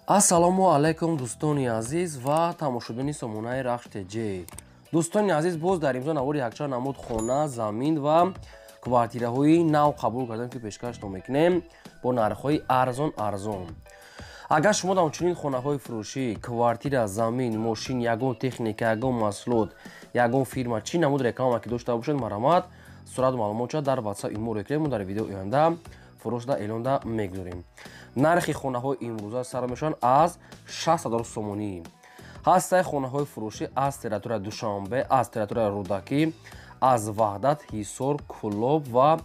Ассалому алайкум, дӯстони азиз ва тамошобини сомонаи Рахш ТЖ. Дӯстони азиз, боз дар имзо навори якчанд намуд хона, замин ва квартираҳои нав қабул кардем, ки пешкаштон мекунем бо нархҳои арзон арзон. Агар шумо дар чунин хонаҳои фурӯшӣ, квартира, замин, мошин, ягон техника, ягон маҳсулот, ягон фирма, чӣ намуд реклама ки дошта бошед, марҳамат, сурату маълумотша дар WhatsApp, имо рекунем, мо дар видеои оянда фурӯшда эълонда мегузорем. Нархи хонаҳои имрӯза сар мешаванд аз 60 0 сомонӣ. Ҳастаи хонаҳои фурӯшӣ аз территорияи Душанбе, аз территорияи Рӯдакӣ, аз Ваҳдат, Ҳисор, Кӯлоб ва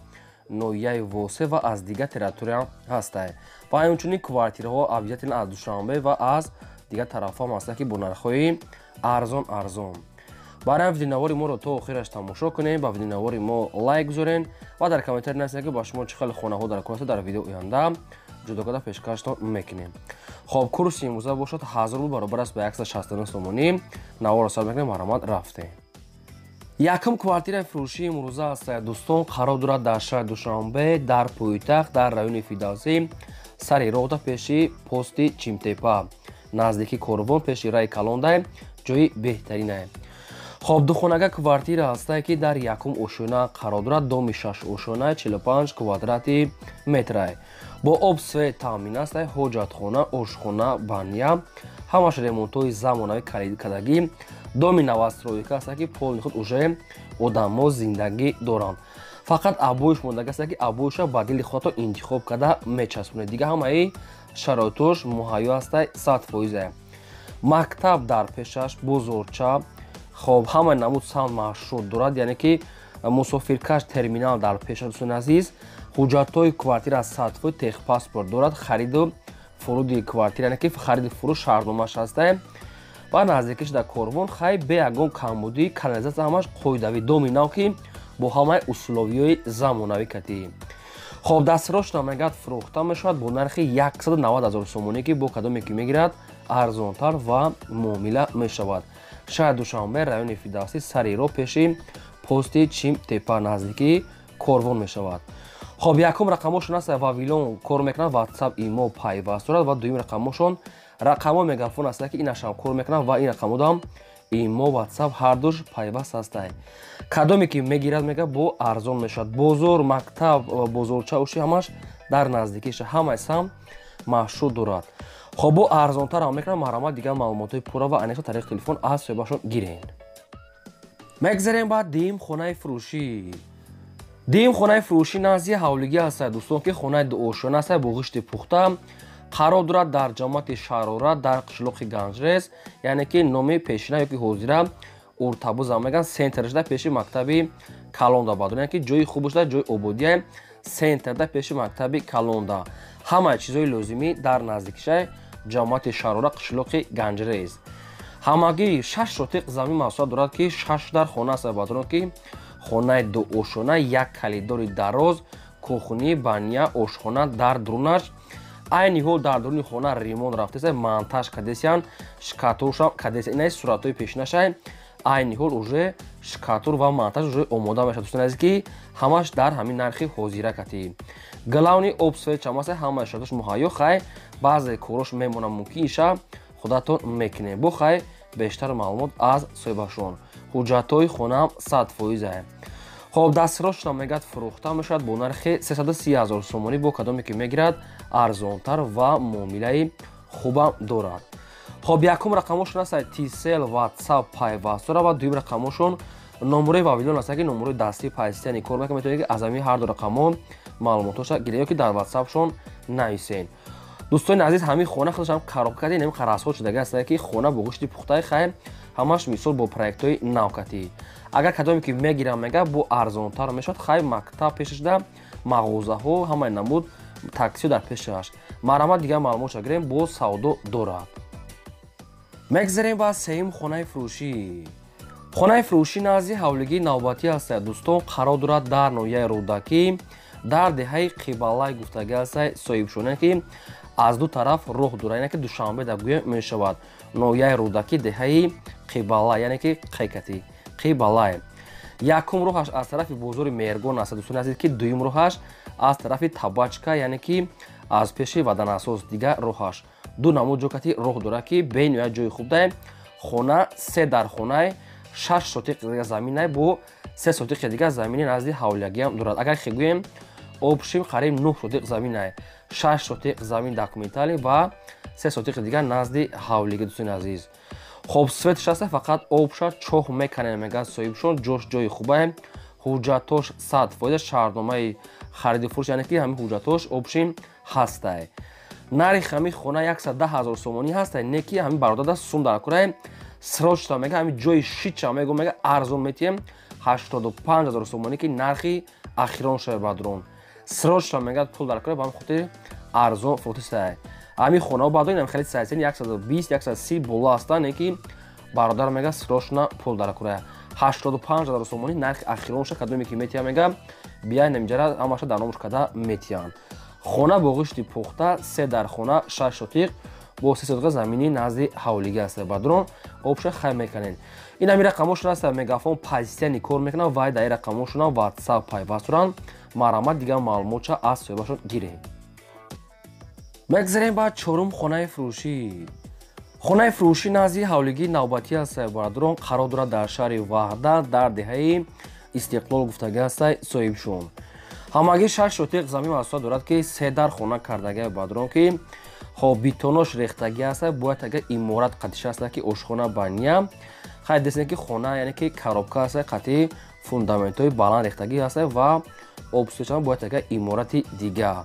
ноҳияи Восе ва аз дигар территория ҳастай. Ва ҳамчунин квартираҳо обязательно аз Душанбе ва аз дигар тарафҳо ҳастанд, ки бо нархҳои арзон арзон. Барои видеонавори моро то охираш тамошо кунем, ба видеонавори мо лайк гузорен ва дар комментарий нависед, ки ба шумо чӣ хеле хонаҳо дар кор аст, дар видео оянда ҷудо карда пешкаштон мекунем. Хоб, курси имрӯза бошад 1000 рубл, баробар аст ба 169 сомонӣ. Наворро сар мекунем, марҳамат, рафтем. Якум квартираи фурӯшии имрӯза аст, дӯстон, қарор дорад дар шаҳри Душанбе, дар пойтахт, дар райони Фирдавсӣ, сари роҳда, пеши пости Чимтепа, наздики Корвон, пеши раи калондай, ҷои беҳтаринае. Хоб, духонага квартира ҳастае, ки дар якум ошёна қарор дорад, доми шаш ошёна, 45 квадрати метрае, бо об, свет таъмин аст, ҳоҷатхона, ошхона, баня, ҳамаш ремонтҳои замонавӣ кардагӣ. Доми новостройка аст, ки полный худ уже одамо зиндагӣ доранд, фақат обоиш мондагӣ аст, ки обоиша ба дили худатон интихоб карда мечаспонед. Дига ҳамаи шароитош муҳайё аста, 100%. Мактаб дар пешаш, бозорча, хоб, ҳамаи намуд сам маршрут дорад, яъне ки мусофиркаш терминал дар пеша. Дӯстони азиз, ҳуҷҷатҳои квартира 100%, техпаспорт дорад, хариду фуруди квартира, яъне ки хариду фурӯш шартномааш ҳаста ва наздикиш дар Корвон, хай, бе ягон камбудӣ, канализатсия ҳамаш қоидавӣ, доми нав, ки бо ҳамаи условиҳои замонавӣ катӣ. Хоб, дастрош мегӯяд, фурӯхта мешавад бо нархи 190 0 сомонӣ, ки бо кадоме ки мегирад, арзонтар ва муомила мешавад. Шаҳри Душанбе, райони Фирдавсӣ, сари роҳ, пеши пости Чимтепа, наздикии Корвон мешавад. Хоб, якум рақамошон аст, Вавилон кор мекунад, WhatsApp, имо пайваст дорад ва дуюм рақамошон рақамҳо мегафон аст, ки инашам кор мекунад ва ин рақамодам имо, WhatsApp ҳардуш пайваст ҳастай. Кадоме ки мегирад, мега, бо арзон мешавад. Бозор, мактаб, бозорча, уши ҳамаш дар наздикиша, ҳамаи сам маршрут дорад. Хоб, бо арзонтар ҳам мекунад. Марҳамат, дигар маълумотҳои пурра ва аниқро тариқи телефон аз соҳибашон гирен. Мегзарем ба дуюм хонаи фурӯшӣ. Дуюм хонаи фурӯшӣ назди ҳавлигӣ ҳастад, дӯстон, ки хонаи дуошёна аст, бо ғишти пухта, қарор дорад дар ҷамоати Шарора, дар қишлоқи Ганҷрез, яъне ки номи пешина ёки ҳозира Уртабуза мегӯянд, центрашда, пеши мактаби калонда бадон, яъне ки ҷои хубушда, ҷои ободия, центрда, пеши мактаби калонда, ҳамаи чизҳои лозимӣ дар наздикишай, ҷамоати Шарора, қишлоқи Ганҷрез. Ҳамагӣ 6 сотиқ замин масоҳат дорад, ки шаш дар хона аст, бадорон, ки хонаи дуошёна, як калидори дароз, кухни, баня, ошхона дар дурунаш. Айни ҳол дар дуруни хона ремонт рафтеса, монтаж кардесиян, штукатуршам кардеса. Инаи суратҳои пешинашай, айни ҳол уже штукатур ва монтаж уже омода мешавад. Дӯстони азиз, ки ҳамаш дар ҳамин нархи ҳозира катӣ. Главный об, свет чам аст, ҳамаи шароитош муҳайё. Хай, баъзе корош мемонад, мумкин иша худатон мекунед. Бо хай, бештар маълумот аз соҳибашон. Ҳуҷҷатҳои хонаам 100%. Хоб, дастрошна мегӯяд, фурӯхта мешавад бо нархи 330 0 сомонӣ, бо кадоме ки мегирад, арзонтар ва муомилаи хубам дорад. Хоб, якум рақамошон аст, Тисел, WhatsApp пайваст дорад ва дуюм рақамошон номерои Вавилон аст, ки номерои дастии пайстияни кор мекунад. Метавонед, ки аз ҳамин ҳарду рақамон маълумотҳоша гиред ё ки дар WhatsAppшон нависед. Дӯстони азиз, ҳамин хона худаш ҳам коробка кати, нами қаразҳо шудаги аст, ки хона бо гӯшти пухтаи, хай, ҳамаш мисол бо проектҳои навкатӣ. Агар кадоме ки мегирам, мега, бо арзонтар мешавад. Хай, мактаб пешашда, мағозаҳо, ҳамаи намуд таксиҳо дар пешаш. Марҳамат, дигар маълумотша гирем, бо савдо дорад. Мегзарем ба сеюм хонаи фурӯшӣ. Хонаи фурӯшӣ назди ҳавлигии навбатӣ ҳастад, дӯстон, қарор дорад дар ноҳияи Рӯдакӣ, дар деҳаи Қибалай гуфтагӣ ҳастад соҳибшона, ки аз ду тараф роҳ дорад, яъне ки Душанбе дар гӯя мешавад, ноҳияи Рӯдакӣ, деҳаи Қибалай, яъне ки қекати Қибалай. Якум роҳаш аз тарафи бозори Меҳргон аст, дӯстони азиз, ки дуюм роҳаш аз тарафи Табачка, яъне ки аз пеши Ваданасоз. Дигар роҳаш Ду намуд ҷо кати роҳ дорад, ки бениҳоят ҷои хуб дае. Хона се дар хонаи, 6 сотиқ дига заминай, бо 3 сотиқи дига замини назди ҳавлиягиам дорад. Агар хе гӯем, общим қариб 9 сотиқ заминай, 6 сотиқ замин документалӣ ва 3 сотиқи дига назди ҳавлиги, дӯстони азиз. Хоб, светш аста, фақат обша чоҳ меканем, мегӯяд соҳибшон. Ҷош ҷои хубае, ҳуҷҷатош 100%, шаҳрномаи хариду фурӯш, яъне ки ҳамин ҳуҷҷатош общим ҳастай. Нархи ҳамин хона 110 ҳазор сомонӣ ҳастай, не ки ҳамин бародар сум дар курае, срочно мега, ҳамин ҷои шича мего, мега арзон метиҳем 85 ҳазор сомонӣ, ки нархи ахирон шава, бародарон. Срочно мегӯяд пул дар кура, ба ҳамин хотир арзон фурӯхтистай. Ҳамин хонаҳо баъдо инам хеле сайсен 120 130 боло ҳастанд, не ки бародар мега срочно пул дар кура. 85 ҳазор сомонӣ нархи ахирон ша, кадоме ки метиҳам, мега бияй намиҷара, ҳамаша дар номуш када метиҳанд. Хона бо ғишти пухта, се дар хона, 6 сотиқ бо 3 сотиқа замини назди ҳавлига аст, бародарон. Обша хай мекунед. Ин ҳамин рақамошон аст, Мегафон постоянно кор мекунад ва дар ин рақамошонам WhatsApp пайваст доранд. Марҳамат, дигар маълумотша аз соҳибашон гирем. Мегзарем ба чорум хонаи фурӯшӣ. Хонаи фурӯшӣ назди ҳавлигии навбатӣ аст, бародарон, қарор дорад дар шаҳри Ваҳдат, дар деҳаи Истиқлол гуфтагӣ аст соҳибшон. Ҳамагӣ 6 сотиқ замин масоҳат дорад, ки се дар хона кардагӣ, бародарон, ки хоб бетонош рехтагӣ аст, бояд ага иморат қатиша аст, ки ошхона бания. Хай десен ки хона, яъне ки коробка аст, қати фундаментҳои баланд рехтагӣ аст ва обсӯча бояд ага иморати дига.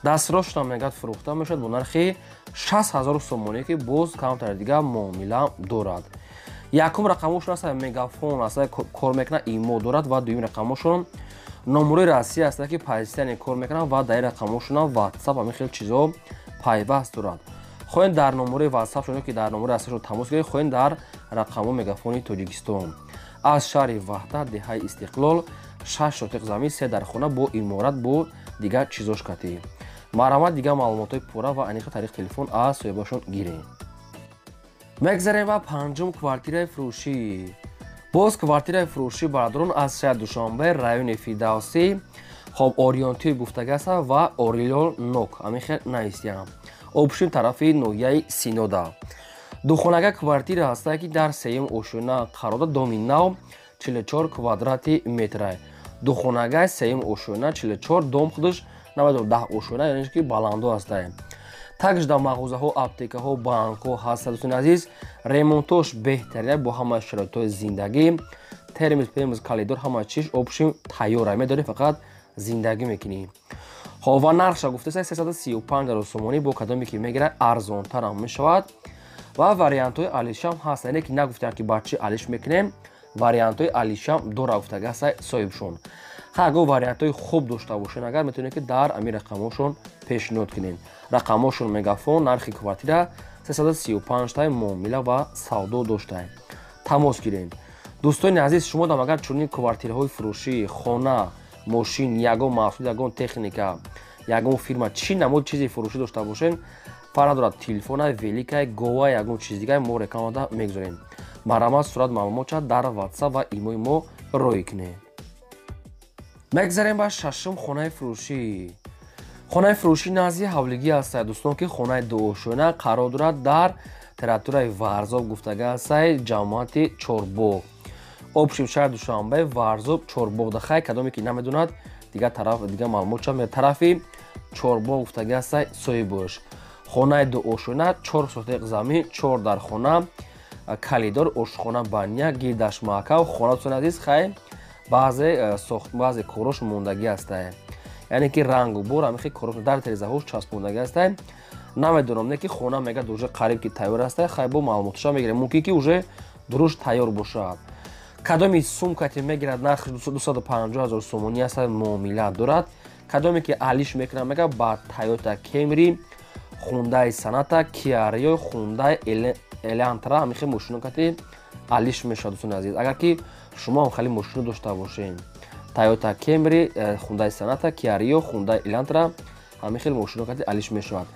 Дастрошна мегӯяд фурӯхта мешавад бо нархи 60 ҳазор сомонӣ, ки боз камтар дига муомила дорад. Якум рақамошон аст, Мегафон аст, кор мекунад, имо дорад, ва дуюм рақамошон номерои Россия аст, ки постоянно кор мекунад ва дар ин рақамошонам WhatsApp ҳамин хел чизо пайваст дорад. Хоҳем дар номерои WhatsApp ки дар номерои Россияшон тамос гиред, хоҳем дар рақамҳо Мегафони Тоҷикистон. Аз шаҳри Ваҳдат, деҳаи Истиқлол, 6 сотиқ замин, се дар хона бо иморат, бо дигар чизош катӣ. Марҳамат, дигар маълумотҳои пурра ва аниқи тариқи телефон аз соҳибашон гирем. Мегзарем ба панҷум квартираи фурӯшӣ. Боз квартираи фурӯшӣ, бародарон, аз шаҳри Душанбе, райони Фирдавсӣ, хоб Ориёнтир гуфтагӣ аст ва Орилёл нок ҳамин хел навистиям. Обшим тарафи ноҳияи Синода. Духонага квартира ҳаста, ки дар сеюм ошёна қарор дорад, доми нав, 44 квадрати метра. Духонага сеюм ошёна, 44, дом худаш намедонам 10 ошёна, яъне ки баландо ҳастае. Такж дар мағозаҳо, аптекаҳо, банкҳо ҳаста, дӯстони азиз. Ремонтош беҳтарина, бо ҳама шароитҳои зиндагӣ, термиз, пемиз, калидор, ҳама чиз общим тайёра, медорӣ фақат зиндагӣ мекунӣ. Хоб, ва нархша гуфтаста 335 ҳазор сомонӣ, бо кадоме ки мегирад арзонтарам мешавад ва вариантҳои алишам ҳаст, яъне ки нагуфтаам ки ба чӣ алиш мекунем, вариантҳои алишам дора гуфтага ҳаста соҳибшон. Ха, агар вариантҳои хуб дошта бошед, агар метавонед ки дар ҳамин рақамҳошон пешниҳод кунед. Рақамҳошон Мегафон, нархи квартира 335 тай, муомила ва савдо доштай. Тамос гиред. Дӯстони азиз, шумо дам агар чунин квартираҳои фурӯшӣ, хона, мошин, ягон маҳсул, ягон техника, ягон фирма, чӣ намуд чизи фурӯшӣ дошта бошед, фарқ надорад, телефона, великай, гова, ягон чиз дигар, мо рекламада мегузорем. Марҳамат, сурат маълумотша дар WhatsApp ва имои мо роҳӣ кунед. Мегзарем ба шашум хонаи фурӯшӣ. Хонаи фурӯшӣ назди ҳавлигӣ ҳаст, дӯстон, ки хонаи дуошёна қарор дорад дар территорияи Варзоб гуфтага ҳастай, ҷамоати Чорбоғ. Общим шаҳри Душанбе, Варзоб, Чорбоғ. Дахай кадоме ки намедонад, дигар тараф дигар маълумотша тарафи Чорбоғ гуфтага ҳастай соҳибош. Хонаи дуошёна, 4 сотиқ замин, 4 дар хона, калидор, ошхона, баня, гирдаш маҳкам. Хона, дӯстони азиз, хай баъзе сохт, баъзе корош мондагӣ ҳастай, яъне ки рангу бор ҳамин хел корош дар терезаҳош часпондагӣ ҳастай. Намедонам, не ки хона мегӯяд уже қариб ки тайёр ҳастай. Хай, бо маълумотша мегирем, мумкин ки уже дуруст тайёр бошад. Кадоми сумкате мегирад, нархи 250 ҳазор сомонӣ аст, муомила дорад. Кадоме ки алиш мекунад, мега ба Тойота Кемри, Хундай Соната, Киа Рио, Хундай Элантра, ҳамин хел мошино кати алиш мешавад, дӯстони азиз. Агар ки шумо ҳам хеле мошино дошта бошед, Тойота Кемри, Хундай Соната, Киа Рио, Хундай Элантра, ҳамин хел мошино кати алиш мешавад.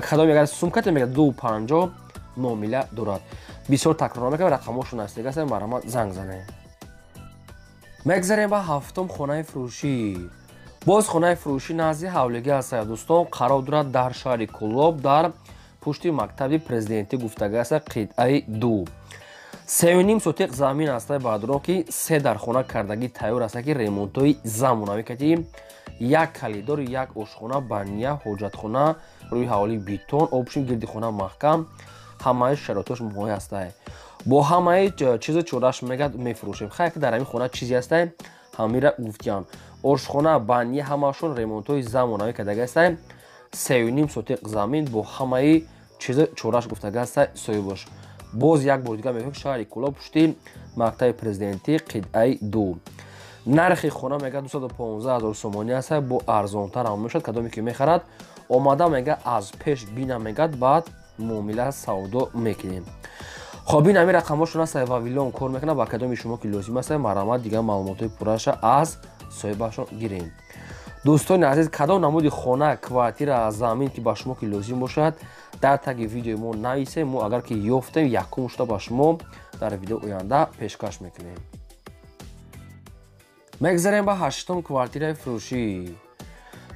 Кадоме агар сумкате мегирад, 250, муомила дорад. Бисёр такрор мекунам, рақамҳошон аст, дига марҳамат, занг занед. Мегзарем ба ҳафтум хонаи фурӯшӣ. Боз хонаи фурӯшӣ назди ҳавлигӣ ҳаст, дӯстон, қарор дорад дар шаҳри Кӯлоб, дар Пушти мактаби президентӣ гуфтага аста, қитъаи 2. 3,5 сотиқ замин аста, баъдро ки се дархона кардагӣ тайёр аста, ки ремонтҳои замонавӣ кати, як калидор, як ошхона, баня, ҳоҷатхона, рӯи ҳавлии бетон, общем, гирди хона маҳкам, ҳамаи шароитош муҳайё ҳастай. Бо ҳамаи чизу чораш мегад мефурӯшем. Хай, ки дар ҳамин хона чизе ҳастай, ҳамира гуфтиям. Ошхона, баня, ҳамаашон ремонтҳои замонавӣ кардага ҳастай. 3,5 сотиқ замин бо ҳамаи чизу чораш гуфтага ҳастай соҳибош. Боз як бор дига мегӯям, шаҳри Кӯлоб, пушти мактаби президентӣ, қитъаи 2. Нархи хона мега 215 000 сомонӣ аст, бо арзонтар ҳам мешавад. Кадоме ки мехарад, омада мега аз пеш бина, мегад, баъд муомила савдо мекунем. Хоб, ин ҳамин рақамҳошон аст, Вавилон кор мекунад. Ба кадоми шумо ки лозим аст, марҳамат, дигар маълумотҳои пурраша аз соҳибашон гирем. Дӯстони азиз, кадом намуди хона, квартира, замин ки ба шумо ки лозим бошад, дар таги видеои мо нависем. Мо агар ки ёфтем, якум шуда ба шумо дар видеои оянда пешкаш мекунем. Мегзарем ба ҳаштум квартираи фурӯшӣ.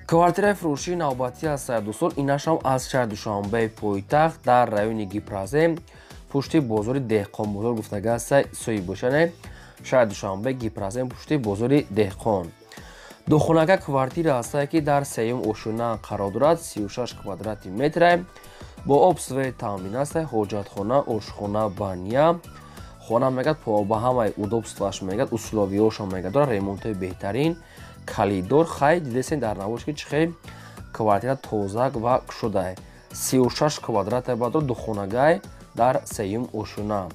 Квартираи фурӯшии навбатӣ аст, дӯстон, инашам аз шаҳри Душанбеи пойтахт, дар райони Гипразем, пушти бозори Деҳқонбозор гуфтага аст соҳибошане. Шаҳри Душанбе, Гипразем, пушти бозори Деҳқон. Духонака квартира ҳастае, ки дар сеюм ошёна қарор дорад, 36 квадрати метре, бо об, свет таъмин аст, ҳоҷатхона, ошхона, баня. Хона мегад ба ҳамаи удобствоаш, мегад условияошам мегад дорад, ремонтҳои беҳтарин, калидор. Хай, дидесен дар навош, ки чӣ хел квартира тозак ва кушодае. 36 квадрата бадор, духонагай дар сеюм ошёна.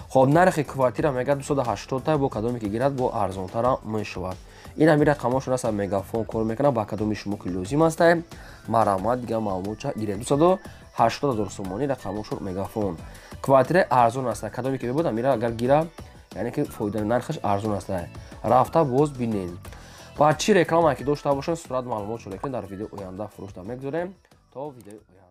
Хоб, нархи квартира мегад 280, бо кадоме ки гирад, бо арзонтара мешавад. Ин ҳамин рақамҳошон аст, Мегафон кор мекунад. Ба кадоми шумо ки лозим аст, марҳамат, дигар маълумотча гиред. 280 000 сомонӣ, рақамҳошон Мегафон. Квартираи арзон аст, кадоме ки мебуд, амира агар гира, яъне ки фоида, нархаш арзон аст. Рафта боз бинед. Ва чӣ реклама ки дошта бошад, сурат маълумот шуда, дар видеои оянда фурӯшда мегузорем. То видеои оянда.